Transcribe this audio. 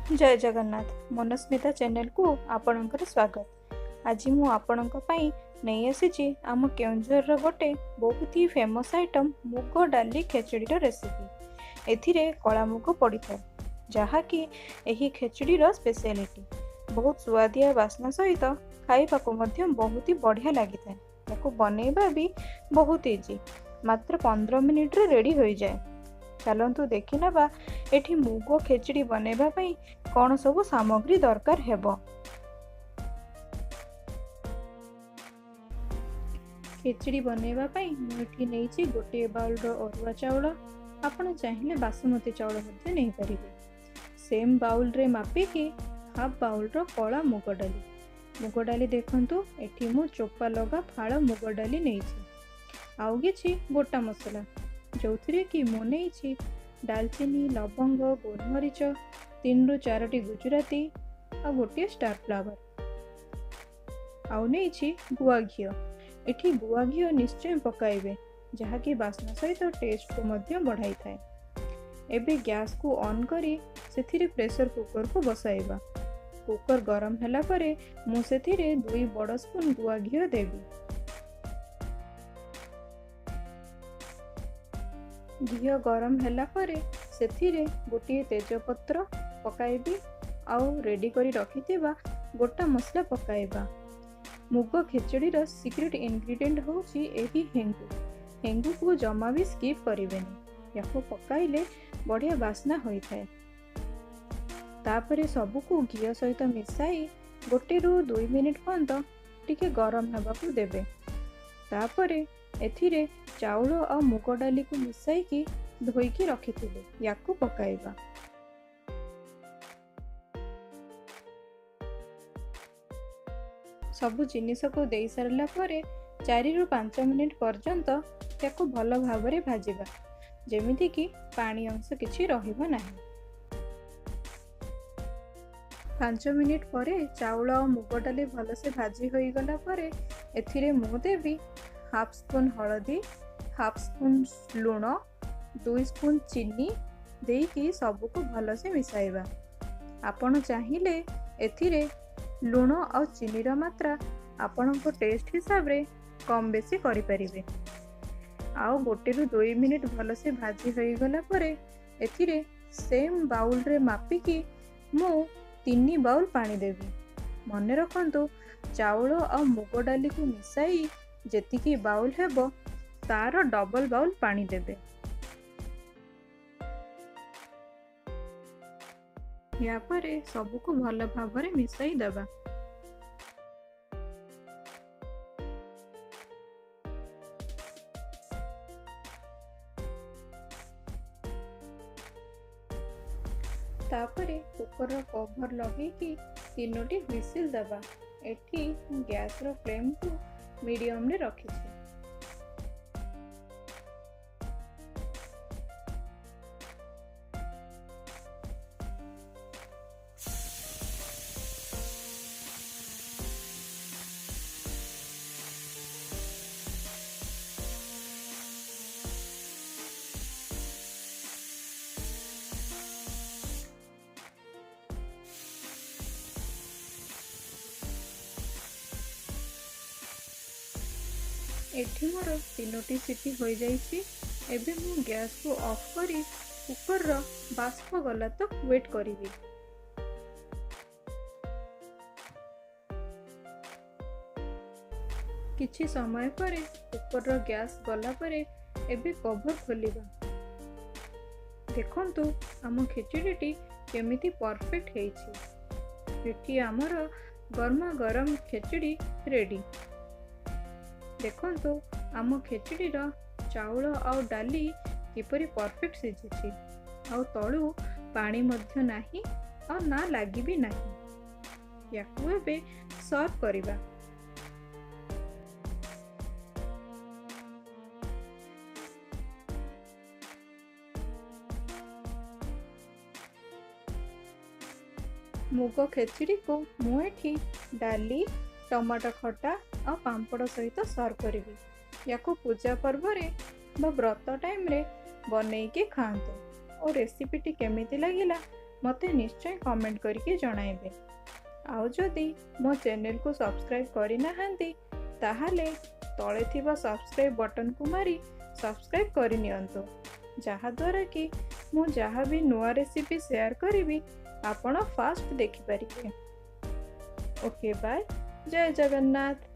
ଜୟ ଜଗନ୍ନାଥ, ମନସ୍ମିତା ଚ୍ୟାନେଲକୁ ଆପଣଙ୍କର ସ୍ୱାଗତ। ଆଜି ମୁଁ ଆପଣଙ୍କ ପାଇଁ ନେଇ ଆସିଛି ଆମ କେଉଁଝରର ଗୋଟେ ବହୁତ ହି ଫେମସ୍ ଆଇଟମ୍ ମୁଗ ଡାଲି ଖେଚୁଡ଼ିର ରେସିପି। ଏଥିରେ କଳା ମୁଗ ପଡ଼ିଥାଏ, ଯାହାକି ଏହି ଖେଚୁଡ଼ିର ସ୍ପେଶିଆଲିଟି। ବହୁତ ସୁଆଦିଆ ବାସ୍ନା ସହିତ ଖାଇବାକୁ ମଧ୍ୟ ବହୁତ ହି ବଢ଼ିଆ ଲାଗିଥାଏ। ୟାକୁ ବନେଇବା ବି ବହୁତ ଇଜି, ମାତ୍ର 15 ମିନିଟ୍ରେ ରେଡ଼ି ହୋଇଯାଏ। ଚାଲନ୍ତୁ ଦେଖିନେବା ଏଠି ମୁଗ ଖେଚୁଡ଼ି ବନେଇବା ପାଇଁ କ'ଣ ସବୁ ସାମଗ୍ରୀ ଦରକାର ହେବ। ଖେଚୁଡ଼ି ବନେଇବା ପାଇଁ ମୁଁ ଏଠି ନେଇଛି ଗୋଟିଏ ବାଉଲର ଅରୁଆ ଚାଉଳ। ଆପଣ ଚାହିଁଲେ ବାସୁମତୀ ଚାଉଳ ମଧ୍ୟ ନେଇପାରିବେ। ସେମ୍ ବାଉଲରେ ମାପିକି ହାଫ୍ ବାଉଲର କଳା ମୁଗ ଡାଲି। ମୁଗ ଡାଲି ଦେଖନ୍ତୁ, ଏଠି ମୁଁ ଚୋପା ଲଗା ଫାଳ ମୁଗ ଡାଲି ନେଇଛି। ଆଉ କିଛି ଗୋଟା ମସଲା, ଯେଉଁଥିରେ କି ମୁଁ ନେଇଛି ଡାଲଚିନି, ଲବଙ୍ଗ, ଗୋଲମରିଚ, 3ରୁ 4ଟି ଗୁଜୁରାତି ଆଉ ଗୋଟିଏ ଷ୍ଟାର ଫ୍ଲାୱାର। ଆଉ ନେଇଛି ଗୁଆ ଘିଅ। ଏଠି ଗୁଆ ଘିଅ ନିଶ୍ଚୟ ପକାଇବେ, ଯାହାକି ବାସ୍ନା ସହିତ ଟେଷ୍ଟକୁ ମଧ୍ୟ ବଢ଼ାଇଥାଏ। ଏବେ ଗ୍ୟାସକୁ ଅନ୍ କରି ସେଥିରେ ପ୍ରେସର କୁକରକୁ ବସାଇବା। କୁକର ଗରମ ହେଲା ପରେ ମୁଁ ସେଥିରେ 2 ବଡ଼ ସ୍ପୁନ୍ ଗୁଆ ଘିଅ ଦେବି। ଘିଅ ଗରମ ହେଲା ପରେ ସେଥିରେ ଗୋଟିଏ ତେଜପତ୍ର ପକାଇବି ଆଉ ରେଡ଼ି କରି ରଖିଥିବା ଗୋଟା ମସଲା ପକାଇବା। ମୁଗ ଖେଚୁଡ଼ିର ସିକ୍ରେଟ୍ ଇନଗ୍ରିଡ଼ିଏଣ୍ଟ ହେଉଛି ଏହି ହେଙ୍ଗୁ। ହେଙ୍ଗୁକୁ ଜମା ବି ସ୍କିପ୍ କରିବେନି, ୟାକୁ ପକାଇଲେ ବଢ଼ିଆ ବାସ୍ନା ହୋଇଥାଏ। ତାପରେ ସବୁକୁ ଘିଅ ସହିତ ମିଶାଇ 1ରୁ 2 ମିନିଟ୍ ପର୍ଯ୍ୟନ୍ତ ଟିକେ ଗରମ ହେବାକୁ ଦେବେ। ତାପରେ ଏଥିରେ ଚାଉଳ ଆଉ ମୁଗ ଡାଲିକୁ ମିଶାଇକି ଧୋଇକି ରଖିଥିଲେ, ୟାକୁ ପକାଇବା। ସବୁ ଜିନିଷକୁ ଦେଇ ସାରିଲା ପରେ 4ରୁ 5 ମିନିଟ୍ ପର୍ଯ୍ୟନ୍ତ ତାକୁ ଭଲ ଭାବରେ ଭାଜିବା, ଯେମିତିକି ପାଣି ଅଂଶ କିଛି ରହିବ ନାହିଁ। 5 ମିନିଟ୍ ପରେ ଚାଉଳ ଆଉ ମୁଗ ଡାଲି ଭଲସେ ଭାଜି ହୋଇଗଲା ପରେ ଏଥିରେ ମୁଁ ଦେବି ହାଫ୍ ସ୍ପୁନ୍ ହଳଦୀ, ହାଫ୍ ସ୍ପୁନ୍ ଲୁଣ, 2 ସ୍ପୁନ୍ ଚିନି ଦେଇକି ସବୁକୁ ଭଲସେ ମିଶାଇବା। ଆପଣ ଚାହିଁଲେ ଏଥିରେ ଲୁଣ ଆଉ ଚିନିର ମାତ୍ରା ଆପଣଙ୍କ ଟେଷ୍ଟ ହିସାବରେ କମ୍ ବେଶୀ କରିପାରିବେ। ଆଉ 1ରୁ 2 ମିନିଟ୍ ଭଲସେ ଭାଜି ହୋଇଗଲା ପରେ ଏଥିରେ ସେମ୍ ବାଉଲରେ ମାପିକି ମୁଁ 3 ବାଉଲ ପାଣି ଦେବି। ମନେ ରଖନ୍ତୁ, ଚାଉଳ ଆଉ ମୁଗ ଡାଲିକୁ ମିଶାଇ ଯେତିକି ବାଉଲ ହେବ ତାର ଡବଲ ବାଉଲ ପାଣି ଦେବେ। ୟା ପରେ ସବୁକୁ ଭଲ ଭାବରେ ମିଶାଇ ଦେବା। ତାପରେ କୁକରର କଭର ଲଗେଇକି 3ଟି ହ୍ୱିସିଲ୍ ଦେବା। ଏଠି ମୁଁ ଗ୍ୟାସର ଫ୍ଲେମ୍କୁ ମିଡ଼ିୟମରେ ରଖିଛି। ଏଠି ମୋର 3ଟି ସିଟି ହୋଇଯାଇଛି। ଏବେ ମୁଁ ଗ୍ୟାସକୁ ଅଫ୍ କରି କୁକରର ବାଷ୍ପ ଗଲା ତକ୍ ୱେଟ୍ କରିବି। କିଛି ସମୟ ପରେ କୁକରର ଗ୍ୟାସ୍ ଗଲା ପରେ ଏବେ କଭର ଖୋଲିବା। ଦେଖନ୍ତୁ, ଆମ ଖେଚୁଡ଼ିଟି କେମିତି ପରଫେକ୍ଟ ହେଇଛି। ଏଠି ଆମର ଗରମା ଗରମ ଖେଚୁଡ଼ି ରେଡ଼ି। ଦେଖନ୍ତୁ, ଆମ ଖେଚୁଡ଼ିର ଚାଉଳ ଆଉ ଡାଲି କିପରି ପରଫେକ୍ଟ ସିଝିଛି, ଆଉ ତଳୁ ପାଣି ମଧ୍ୟ ନାହିଁ ଆଉ ନା ଲାଗି ବି ନାହିଁ। ୟାକୁ ଏବେ ସର୍ଭ କରିବା। ମୁଗ ଖେଚୁଡ଼ିକୁ ମୁଁ ଏଠି ଡାଲି, ଟମାଟୋ ଖଟା ଆଉ ପାମ୍ପଡ଼ ସହିତ ସର୍ଭ କରିବି। ୟାକୁ ପୂଜା ପର୍ବରେ ବା ବ୍ରତ ଟାଇମ୍ରେ ବନେଇକି ଖାଆନ୍ତୁ ଓ ରେସିପିଟି କେମିତି ଲାଗିଲା ମୋତେ ନିଶ୍ଚୟ କମେଣ୍ଟ କରିକି ଜଣାଇବେ। ଆଉ ଯଦି ମୋ ଚ୍ୟାନେଲକୁ ସବସ୍କ୍ରାଇବ୍ କରିନାହାନ୍ତି, ତାହେଲେ ତଳେ ଥିବା ସବସ୍କ୍ରାଇବ୍ ବଟନକୁ ମାରି ସବସ୍କ୍ରାଇବ୍ କରିନିଅନ୍ତୁ, ଯାହାଦ୍ୱାରା କି ମୁଁ ଯାହା ବି ନୂଆ ରେସିପି ସେୟାର କରିବି ଆପଣ ଫାଷ୍ଟ ଦେଖିପାରିବେ। ଓକେ, ବାଏ, ଜୟ ଜଗନ୍ନାଥ।